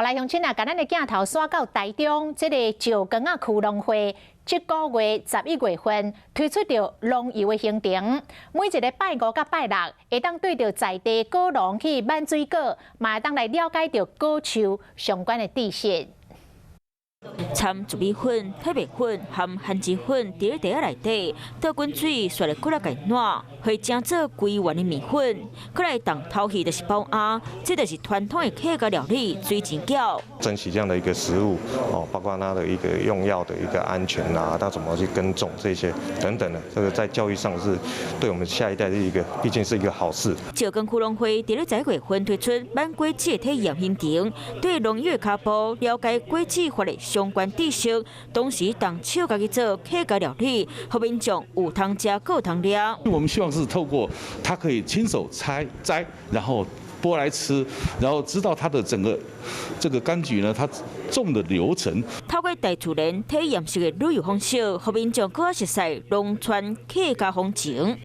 來鄉親啊，共咱的鏡頭徙到台中，這個石岡仔區農會，這個月11月份推出著農遊的行程，每一个拜五佮拜六，會當對著在地果農去挽水果，嘛會當來了解著果樹相關的知識。摻玉米粉、太白粉和番薯粉佇咧袋仔內底，倒滾水，煞來閣來共挼，予伊成做規圓的麵粉，閣來重頭戲就是包餡，這就是傳統的客家料理水晶餃。珍惜這樣的一個食物，哦，包括它的一個用藥的一個安全啊，它怎麼去耕種這些等等的，這個在教育上是對我們下一代的一個，畢竟是一個好事。石岡區農會佇咧11月份推出挽果子的體驗行程，對農友的跤步了解果子發的相關知識，同時動手家己做客家料理，予民眾有通食閣有通掠。我們希望是透過他可以親手採摘，然後剝來吃，然後知道它的整個這個柑橘呢，它種的流程。透過大自然體驗式的旅遊方式，予民眾閣較熟悉農村客家風情。